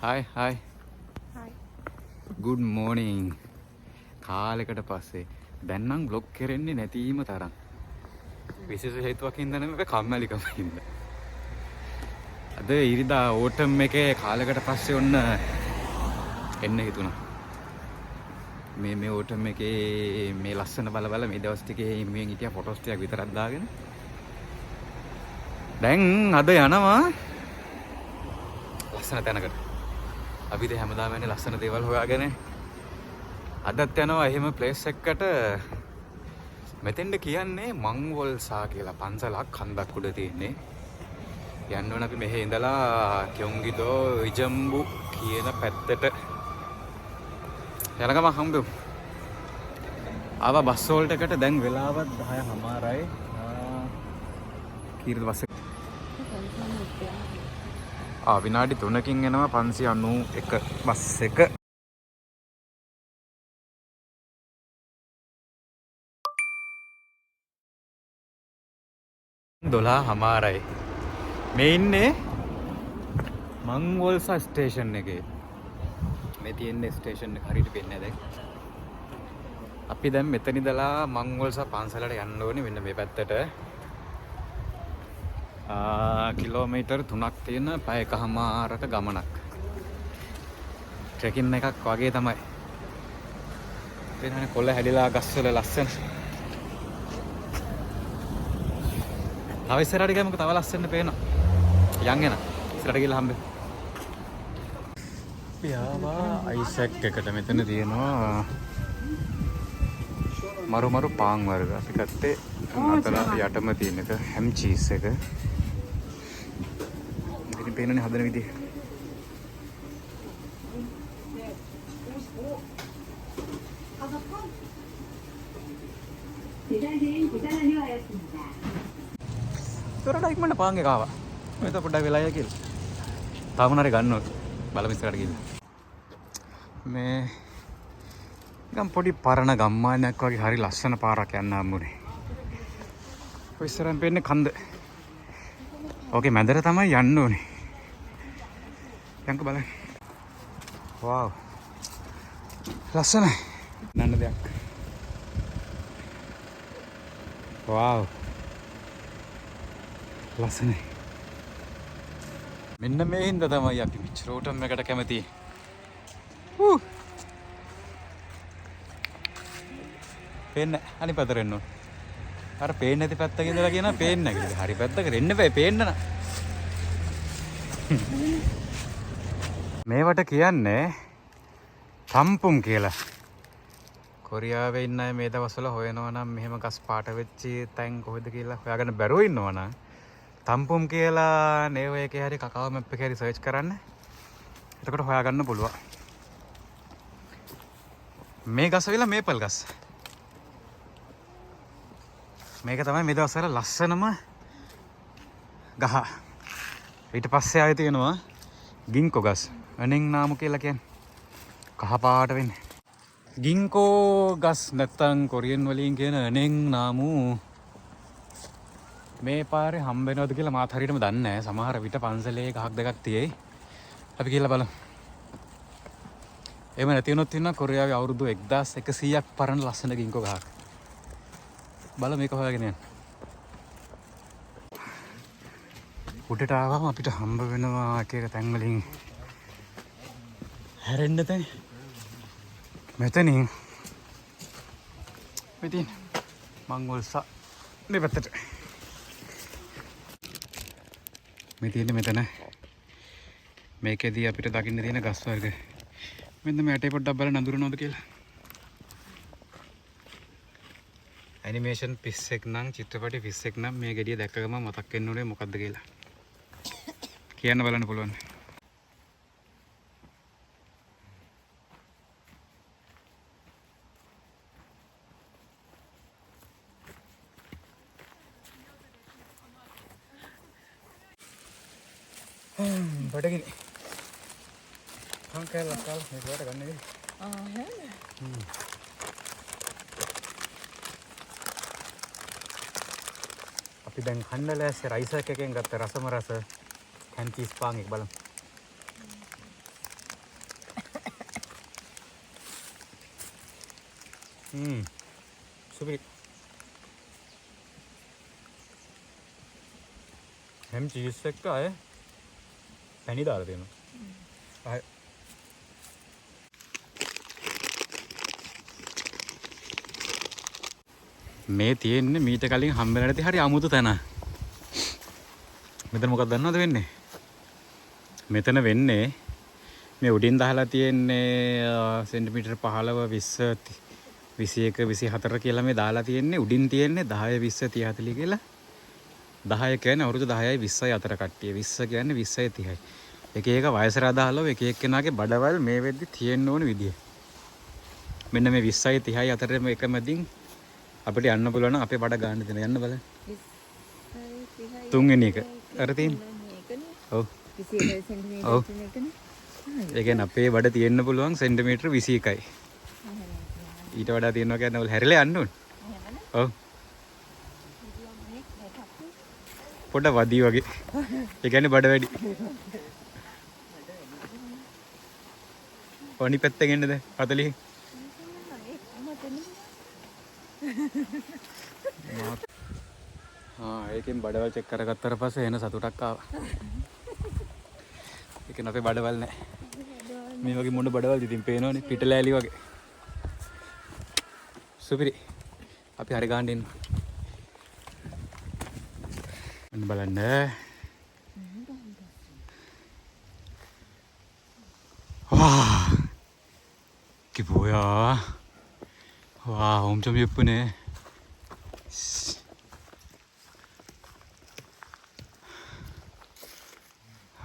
Hi hi. Hi. Good morning. කාලෙකට පස්සේ දැන් නම් ව්ලොග් කරන්නේ නැතිම තරම්. විශේෂ හේතුවක් හින්දා නෙමෙයි, මේ කම්මැලිකම හින්දා. අද ඉරිදා ඕටම් එකේ කාලෙකට පස්සේ ඔන්න එන්න හිතුණා. මේ මේ ඕටම් එකේ මේ ලස්සන බල බල මේ දවස් ටිකේ හිමියෙන් හිටියා ෆොටෝස් ටිකක් විතරක් දාගෙන. දැන් අද යනවා ලස්සන තැනකට. අපි ඉතින් හැමදාම යන්නේ ලස්සන දේවල් හොයාගෙන. අදත් යනවා එහෙම ප්ලේස් එකකට. මෙතෙන්ද කියන්නේ මංවොල්සා කියලා පන්සලක් කන්දක් උඩ තියෙන්නේ. යන්න ඕන අපි මෙහෙ ඉඳලා කියොන්ගිදෝ ඉජම්බු කියන පැත්තට. යන ගමන් හම්බෙමු. ආවා බස් හෝල්ට් එකට. දැන් වෙලාවත් 10:00. කීයද බස් එක? විනාඩි 3කින් එනවා 591 බස් එක. 12:30. මේ ඉන්නේ මංවොල්සා ස්ටේෂන් එකේ. මේ තියෙන්නේ ස්ටේෂන් එක හරියට පේන්නේ නැහැ දැන්. අපි දැන් මෙතන ඉඳලා මංවොල්සා පන්සලට යන්න ඕනේ මෙන්න මේ පැත්තට. කිලෝමීටර් 3ක් තියෙන පැයකහමාරක ගමනක්. ට්‍රෙකින් එකක් වගේ තමයි. පේනවනේ කොළ හැලිලා ගස්වල ලස්සන. තව ඉස්සරහට ගියාම තව ලස්සන පේනවා. යන් එන. ඉස්සරහට ගිහලා හම්බෙමු. අපි ආවා අයිසැක් එකට. මෙතන තියෙනවා මරු මරු පාන් වර්ග. අපි ගත්තේ නතලා යටම තියෙන එක හැම් චීස් එක. ඉතින් පේනනේ හදන විදිය. ඉස්සරහට ඉක්මනට පාන් එක ආවා. මම හිතුවා පොඩ්ඩක් වෙලා යයි කියලා. තාම මොනාරි ගන්න ඕනේ. බලමු ඉස්සරහට ගිහින්. මේ නිකන් පොඩි පරණ ගම්මානයක් වගේ හරි ලස්සන පාරක් යන්න හම්බුනේ. ඔය ඉස්සරහින් පේන්නේ කන්ද. ඕකේ මැදට තමයි යන්න ඕනේ. යන්කෝ බලන්න. වව්. ලස්සනයි. නන්න දෙයක්. වව්. ලස්සනයි. මෙන්න මේ හින්දා තමයි අපි මෙච්චර ඕටම් එකට කැමති. පේන්නේ අනිත් පැත්තට එන්න ඕන. අර පේන්නේ නැති පැත්තක ඉඳලා කියනවා පේන්නේ නැහැ කියලා. හරි පැත්තකට එන්න බෑ පේන්න නම්. මේවට කියන්නේ තම්පුම් කියලා. කොරියාවේ ඉන්න අය මේ දවස්වල හොයනවා නම් මෙහෙම ගස් පාට වෙච්ච තැන් කොහෙද කියලා හොයාගන්න බැරුව ඉන්නවා නම් තම්පුම් කියලා නේව එකේ හරි කකාව මැප් එකේ හරි සර්ච් කරන්න. එතකොට හොයාගන්න පුළුවන්. මේ ගස වෙලා මේපල් ගස්. මේක තමයි මේ දවස්වල ලස්සනම ගහ. ඊට පස්සේ ආයෙ තියෙනවා ගින්කෝ ගස්. අනෙන් නාමු කියලා කියන්නේ. කහ පාට වෙන්නේ. ගින්කෝ ගස් නැත්තම් කොරියන් වලින් කියන අනෙන් නාමු මේ පාරේ හම්බ වෙනවද කියලා මාත් හරියටම දන්නේ නැහැ. සමහර විට පන්සලේ ගහක් දෙකක් තියෙයි. අපි ගිහලා බලමු. එහෙම නැති වුණොත් ඉන්නවා කොරියාවේ අවුරුදු 1100ක් පරණ ලස්සන ගින්කෝ ගහක්. බලමු මේක හොයාගෙන යන්න. උඩට ආවම අපිට හම්බ වෙනවා එක එක තැන් වලින් හැරෙන්න තැන්. මෙතනින් මේ තියෙන මංගොල්සා මේ පැත්තට. මේ තියෙන්නේ මෙතන. මේකෙදී අපිට දකින්න තියෙන ගස් වර්ග. මෙන්න මේ ඇටේ පොඩ්ඩක් බලන්න අඳුරනවද කියලා. ඇනිමේෂන් පිස්සෙක් නම් චිත්‍රපටි පිස්සෙක් නම් මේ ගෙඩිය දැක්ක ගමන් මතක් වෙන්න ඕනේ මොකද්ද කියලා. කියන්න බලන්න පුළුවන්. බඩගිනි. පාන් කෑල්ලක් කාලා මේ පාට ගන්න නෙවෙයි. අපි දැන් කන්න ලෑස්ති රයිස් එකෙන් ගත්ත රසම රස හැම් චීස් පාන් එක බලමු. සුපිරි. හැම් චීස් එක්ක අය පැණි දාලා තියෙනවා. අය මේ තියෙන්නේ මීට කලින් හම්බෙලා නැති හරි අමුතු තැන. මෙතන මොකක්ද දන්නවද වෙන්නේ? මෙතන වෙන්නේ මේ උඩින් දාලා තියෙන්නේ සෙන්ටිමීටර් 15 20 21 24 කියලා මේ දාලා තියෙන්නේ. උඩින් තියෙන්නේ 10 20 30 40 කියලා. 10 කියන්නේ අවුරුදු 10යි 20යි අතර කට්ටිය. 20 කියන්නේ 20යි 30යි. එක එක වයසට අදාළව එක එක්කෙනාගේ බඩවැල් මේ වෙද්දි තියෙන්න ඕන විදිය. මෙන්න මේ 20යි 30යි අතර එක මැදින් අපිට යන්න පුළුවන් නම් අපේ බඩ ගන්න දෙන යන්න බලන්න. 20යි 30යි. තුන්වෙනි එක. අර තියෙන්නේ. මේකනේ. ඔව්. 21 සෙන්ටිමීටර් ඔව්. තියෙන එකනේ. ඒ කියන්නේ අපේ බඩ තියෙන්න පුළුවන් සෙන්ටිමීටර් 21යි. ඊට වඩා තියෙනවා කියන්නේ ඔය හැරිලා යන්න ඕනේ. එහෙමනේ. ඔව්. පොඩ වදී වගේ. ඒ කියන්නේ බඩ වැඩි. අනිත් පැත්තෙන් එන්න දැන් 40. ආ ඒකෙන් බඩවල් චෙක් කරගත්තට පස්සේ එන සතුටක් ආවා. ඒ කියන්නේ අපේ බඩවල් නෑ. මේ වගේ මොන බඩවල්ද ඉතින් පේනවනේ පිටලෑලි වගේ. සුපිරි. අපි හරි ගන්න ඉන්න. අන්න බලන්න. 와, 이게 뭐야? 와, 엄청 예쁘네. 씨.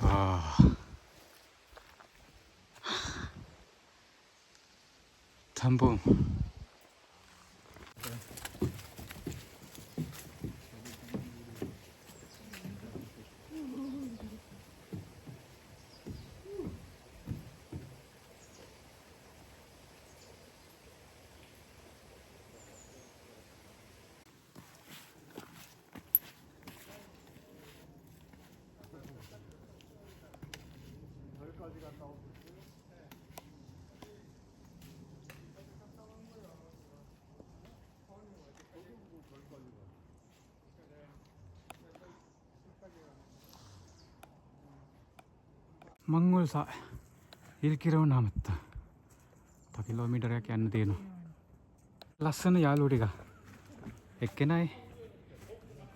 와. 탐봉. 망월사 1km 남았다. 더 킬로미터යක් යන්න තියෙනවා. ලස්සන යාළුවෝ ටික. එක්කෙනයි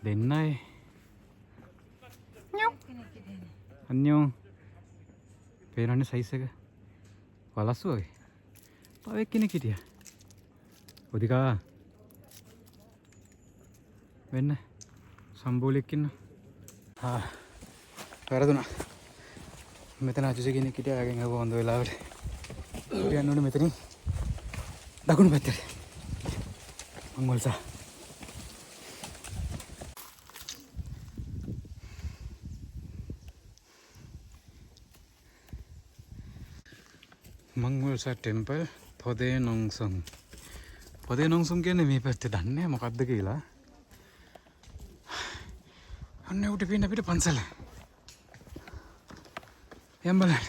දෙන්නයි. 안녕. පේනවනේ සයිස් එක. වලස්සු වගේ. තව එක්කෙනෙක් හිටියා. ඔදිකා වෙන්න සම්බෝලෙක් ඉන්නවා. ආ වැරදුනා. මෙතන අජුසි කෙනෙක් හිටියා. එයාගෙන් අහුවා හොඳ වෙලාවට. අපි යන්න ඕනේ මෙතනින් දකුණු පැත්තට. මංගොල්සා. මංගොල්සා ටෙම්පල් පොදේ නොංසුන්. පොදේ නොංසුන් කියන්නේ මේ පැත්තේ දන්නේ නැහැ මොකද්ද කියලා. අන්න උඩ පේන අපිට පන්සල. යම් බලන්න.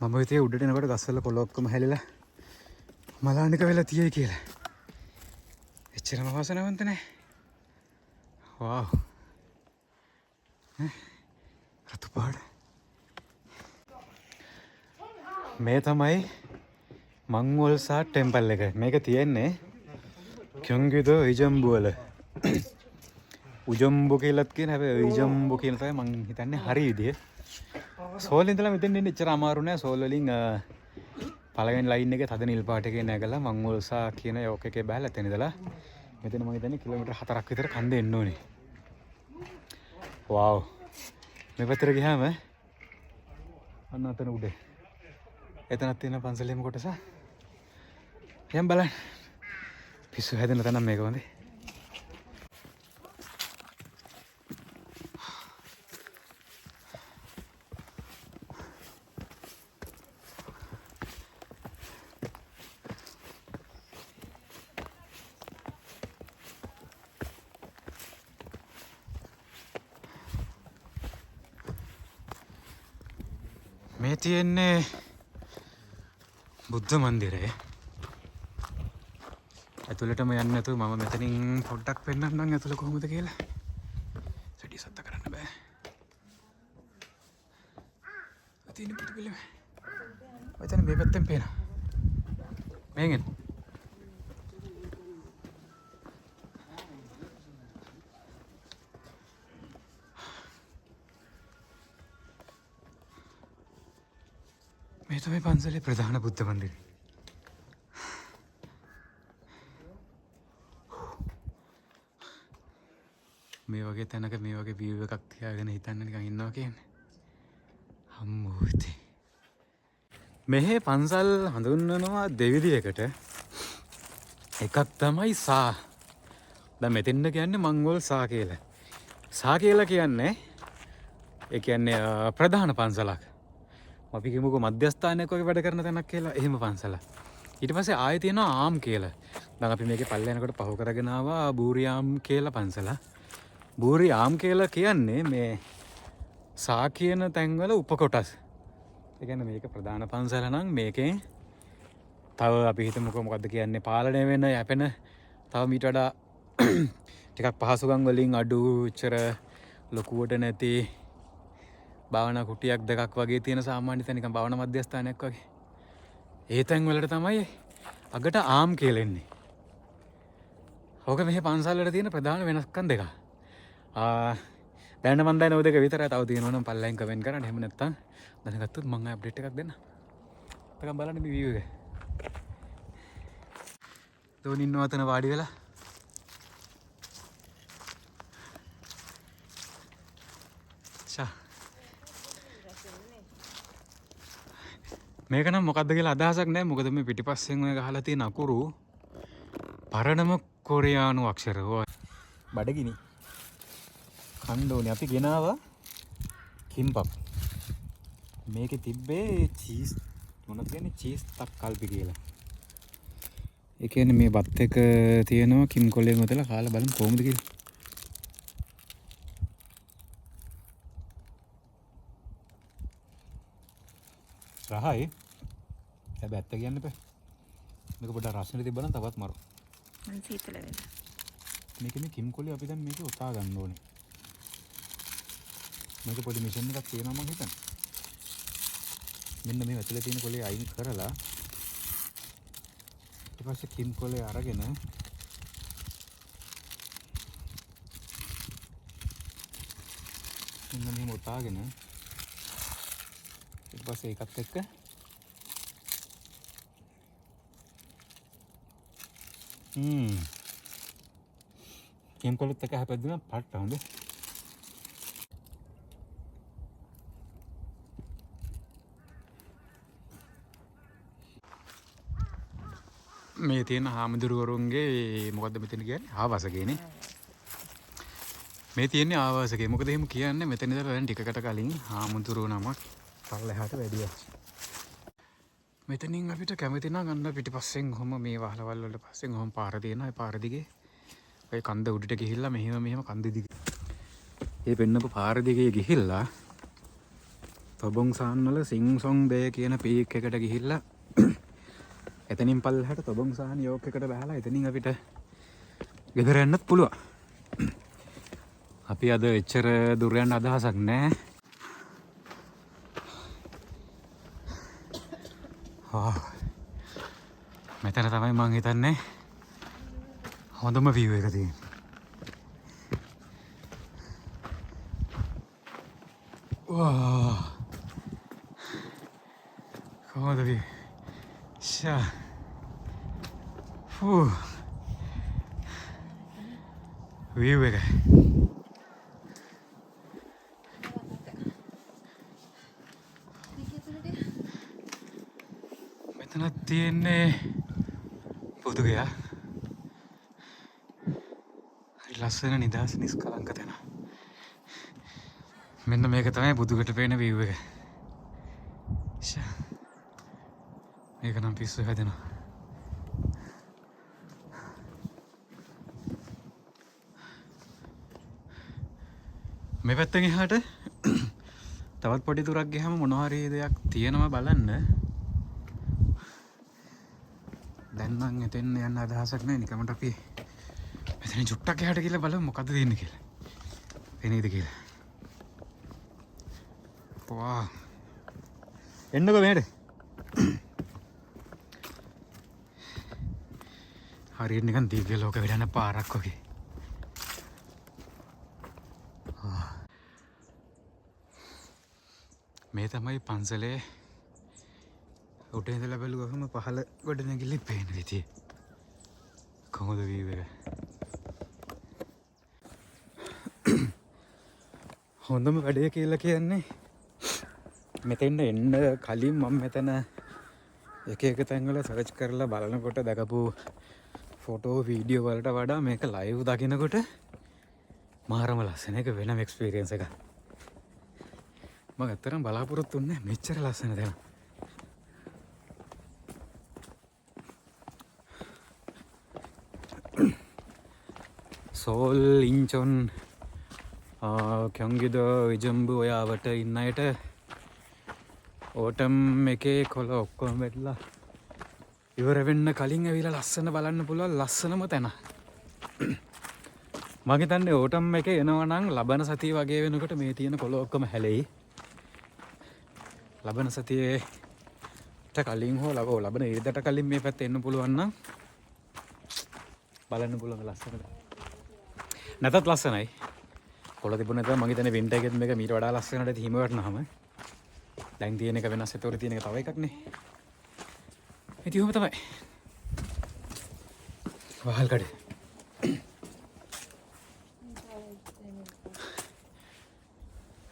මම හිතුවේ උඩට එනකොට ගස්වල කොළ ඔක්කොම හැලිලා මලානික වෙලා තියෙයි කියලා. එච්චරම වාසනාවන්ත නෑ. වාව්. ඈ රතු පාට. මේ තමයි මංගොල්සා ටෙම්පල් එක. මේක තියෙන්නේ ක්යොන්ගිදෝ ඉජම්බු වල. උජම්බු කියලාත් කියන හැබැයි ඉජම්බු කියන තමයි මං හිතන්නේ හරි විදිය. සෝල් ඉඳලා මෙතෙන් එන්න එච්චර අමාරු නෑ. සෝල් වලින් පළවෙනි ලයින් එකේ තද නිල් පාට එකේ නැගලා මංගොල්සා කියන යෝක් එකේ බහලා එතන ඉඳලා මෙතන මං හිතන්නේ කිලෝමීටර් 4ක් විතර කන්ද එන්න ඕනේ. වාව්. මේ පැත්තට ගියාම අන්න අතන උඩ එතනක් තියෙන පන්සලේම කොටස. යම් බලන්න. පිස්සු හැදෙන තැනක් මේක හොඳේ. මේ තියෙන්නේ බුද්ධ මන්දිරය. ඇතුළටම යන්න නැතුව මම මෙතනින් පොඩ්ඩක් පෙන්නන්නම් ඇතුළ කොහොමද කියලා. සැටි සද්ද කරන්න බෑ. ඔය තියෙන බුදු පිළිම. ඔය තැන මේ පැත්තෙන් පේනවා. මෙහෙන් එන්න. මේ තමයි පන්සලේ ප්‍රධාන බුද්ධ මන්දිරය. මේ වගේ තැනක මේ වගේ view එකක් තියාගෙන හිතන්න නිකන් ඉන්නවා කියන්නේ. අම්මෝ ඉතින්. මෙහි පන්සල් හඳුන්වනවා දෙවිදියකට. එකක් තමයි සා. දැන් මෙතෙන්ද කියන්නේ මංගෝල් සා කියලා. සා කියලා කියන්නේ ඒ කියන්නේ ප්‍රධාන පන්සලක්. අපි කියමුකෝ මධ්‍යස්ථානයක් වගේ වැඩ කරන තැනක් කියලා, එහෙම පන්සලක්. ඊට පස්සේ ආයෙ තියෙනවා ආම් කියලා. දැන් අපි මේකේ පල්ලේ යනකොට පහු කරගෙන ආවා බූරියාම් කියලා පන්සල. බූරියාම් කියලා කියන්නේ මේ සා කියන තැන්වල උපකොටස්. ඒ කියන්නේ මේක ප්‍රධාන පන්සල නම් මේකෙන් තව අපි හිතමුකෝ මොකද්ද කියන්නේ පාලනය වෙන යැපෙන තව මීට වඩා ටිකක් පහසුකම් වලින් අඩු ඉච්චර ලොකුවට නැති භාවනා කුටියක් දෙකක් වගේ තියෙන සාමාන්‍ය තැන නිකන් භාවනා මධ්‍යස්ථානයක් වගේ. ඒ තැන් වලට තමයි අගට ආම් කියලා එන්නේ. ඕක මෙහි පන්සල් වල තියෙන ප්‍රධාන වෙනස්කම් දෙක. දැන් මන් දන්නේ ඔය දෙක විතරයි. තව තියෙනවා නම් පල්ලෙන් කමෙන්ට් කරන්න. එහෙම නැත්නම් දැනගත්තොත් මං ආයෙ අප්ඩේට් එකක් දෙන්නම්. එතකන් බලන්න මේ වීව් එක. දෝනි ඉන්නවා අතන වාඩි වෙලා. ෂා. මේක නම් මොකද්ද කියලා අදහසක් නෑ. මොකද මේ පිටිපස්සෙන් ඔය ගහලා තියෙන අකුරු පරණම කොරියානු අක්ෂර. ඔය බඩගිනි. කන්න ඕනේ. අපි ගෙනාවා කිම්පප්. මේකේ තිබ්බේ චීස් මොනවද කියන්නේ චීස් තක්කල්පි කියලා. ඒ කියන්නේ මේ බත් එක තියෙනවා කිම් කොලෙන් ඔතලා කාලා බලමු කොහොමද කියලා. රහයි. හැබැයි ඇත්ත කියන්න එපා. මේක පොඩ්ඩක් රසෙට තිබ්බනම් තවත් මරු. මං සීතල වෙලා. මේකේ මේ කිම් කොලේ අපි දැන් මේකේ ඔතා ගන්න ඕනේ. මේක පොඩි මිෂන් එකක් තියෙනවා මං හිතන්නේ. මෙන්න මේ ඇතුලේ තියෙන කොලේ අයින් කරලා ඊට පස්සේ කිම් කොලේ අරගෙන මෙන්න මෙහෙම ඔතාගෙන ඊට පස්සේ ඒකත් එක්ක කිම් කොලෙත් එක්ක හැපැද්දුනා පට්ට හොඳ. මේ තියෙන හාමුදුරුවරුන්ගේ මොකද්ද මෙතන කියන්නේ ආවාසකේනේ. මේ තියෙන්නේ ආවාසකේ. මොකද එහෙම කියන්නේ මෙතන ඉඳලා දැන් ටිකකට කලින් හාමුදුරුවෝ නමක් පල්ලෙහාට වැඩියා. මෙතනින් අපිට කැමති නම් අන්න පිටිපස්සෙන් ඔහොම මේ වහලවල් වලට පස්සෙන් ඔහොම පාර තියෙනවා. ඒ පාර දිගේ ඔය කන්ද උඩට ගිහිල්ලා මෙහෙම මෙහෙම කන්ද දිගේ ඒ පෙන්නපු පාර දිගේ ගිහිල්ලා තොබොංසාන් වල සිංසොං බේ කියන පීක් එකට ගිහිල්ලා එතනින් පල්ලෙහාට තොබොංසාන් යෝක් එකට බහලා එතනින් අපිට ගෙදර යන්නත් පුළුවන්. අපි අද එච්චර දුර යන්න අදහසක් නෑ. මෙතන තමයි මං හිතන්නේ හොඳම view එක තියෙන්නේ. වා. කොහොමද view? ෂා. ෆූ. view එක. මෙතන තියෙන්නේ පොදුගයා. හරි ලස්සන නිදහස් නිස්කලංක තැන. මෙන්න මේක තමයි බුදුගට පේන view එක. ෂා. මේක නම් පිස්සු හැදෙනවා. මේ පැත්තෙන් එහාට තවත් පොඩි දුරක් ගියාම මොන හරි දෙයක් තියෙනවා බලන්න. දැන් නම් එතෙන් යන්න අදහසක් නැහැ. නිකමට අපි මෙතන චුට්ටක් එහාට ගිහලා බලමු මොකද්ද තියෙන්නේ කියලා. පෙනේද කියලා. වා. එන්නකෝ මෙහෙට. හරියට නිකන් දිව්‍ය ලෝක වෙඩන පාරක් වගේ. මේ තමයි පන්සලේ උඩ ඉඳලා බැලුවහම පහළ ගොඩනැගිල්ල පේන විදිය. කොහොමද වීව් එක? හොඳම වැඩේ කියලා කියන්නේ මෙතෙන්ට එන්න කලින් මම මෙතන එක එක තැන්වල සර්ච් කරලා බලනකොට දැකපු ෆොටෝ වීඩියෝ වලට වඩා මේක ලයිව් දකිනකොට මාරම ලස්සන. එක වෙනම එක්ස්පීරියන්ස් එකක්. මම ඇත්තටම බලාපොරොත්තු වුණේ නැහැ මෙච්චර ලස්සන තැනක්. සෝල්, ඉන්චොන්, 경기도 විජම්බු ඔය අවට ඉන්න අයට ඕටම් එකේ කොළ ඔක්කොම වැටලා ඉවර වෙන්න කලින් ඇවිල්ලා ලස්සන බලන්න පුළුවන් ලස්සනම තැන. මං හිතන්නේ ඕටම් එකේ එනවා නම් ලබන සතිය වගේ වෙනකොට මේ තියෙන කොළ ඔක්කොම හැලෙයි. ලබන සතියේට කලින් හෝ ලබන ඉරිදට කලින් මේ පැත්තේ එන්න පුළුවන් නම් බලන්න පුළුවන් ලස්සනද. නැතත් ලස්සනයි. කොළ තිබුණ නැත්නම් මං හිතන්නේ වින්ටර් එකෙත් මේක මීට වඩා ලස්සනට ඇති හිම වැටුනහම. දැන් තියෙන එක වෙනස්, ඒතකොට තියෙන එක තව එකක් නේ. ඉතින් ඔහොම තමයි. වහල් කඩේ.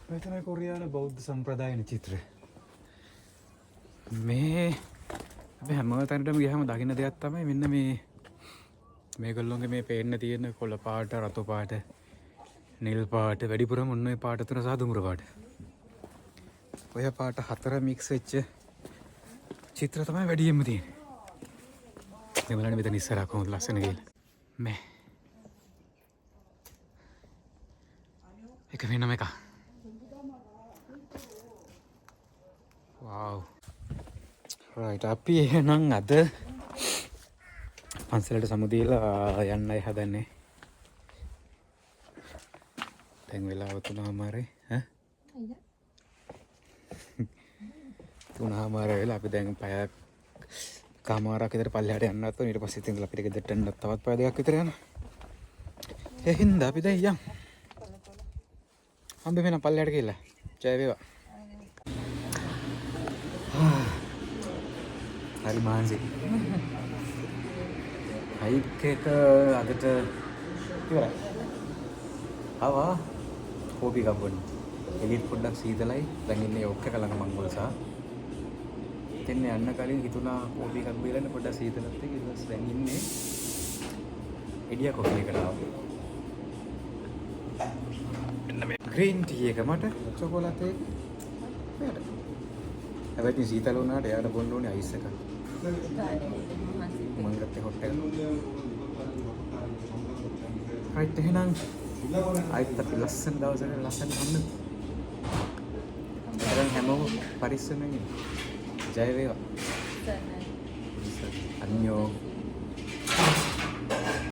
මේ තමයි කොරියානු බෞද්ධ සම්ප්‍රදායන චිත්‍රය. මේ අපි හැම තැනටම ගියාම දකින්න දෙයක් තමයි මෙන්න මේ මේගොල්ලොන්ගේ මේ පේන්න තියෙන කොළ පාට, රතු පාට, නිල් පාට, වැඩිපුරම ඔන්න ඔය පාට තුන සහ දුඹුරු පාට. ඔය පාට හතර මික්ස් වෙච්ච චිත්‍ර තමයි වැඩියෙන්ම තියෙන්නේ. දැන් බලන්න මෙතන ඉස්සරහා කොහොමද ලස්සන කියලා. මේ එක වෙනම එකක්. වව්. රයිට්, අපි එහෙනම් අද පන්සලට සමු දීලා යන්නයි හදන්නේ. දැන් වෙලාව තුනහමාරයි. ඈ? අයියා. තුනහමාර වෙලා අපි දැන් පැයක් කමාරක් විතර පල්ලෙහාට යන්නත් ඕන. ඊට පස්සේ ඉතින් අපිට ගෙදරට යන්න තවත් පැය දෙකක් විතර යනවා. ඒ හින්දා අපි දැන් යන්. හම්බ වෙන පල්ලෙහාට ගිහලා. ජය වේවා. හරි මහන්සි. හයික් එක අදට ඉවරයි. ආවා කෝපි එකක් බොන්න. එළියට පොඩ්ඩක් සීතලයි. දැන් ඉන්නේ යොක් එක ළඟ මංගොල් සහ. ඉතින් යන්න කලින් හිතුණා කෝපි එකක් බීලා ඉන්න පොඩ්ඩක් සීතලත් එක්ක. ඊට පස්සේ දැන් ඉන්නේ එඩියා කොෆි එකට ආවා. මෙන්න මේ ග්‍රීන් ටී එක මට, චොකෝලට් එක මෙයාට. හැබැයි ඉතින් සීතල වුණාට එයාට බොන්න ඕනේ අයිස් එකක්. මං ගත්තේ හොට් එක. රයිට්, එහෙනම් ආයෙත් අපි ලස්සන දවසකට ලස්සන හම්බෙමු. එහෙනම් හැමෝම පරිස්සමෙන් ඉන්න. ජය වේවා. අන්‍යෝ.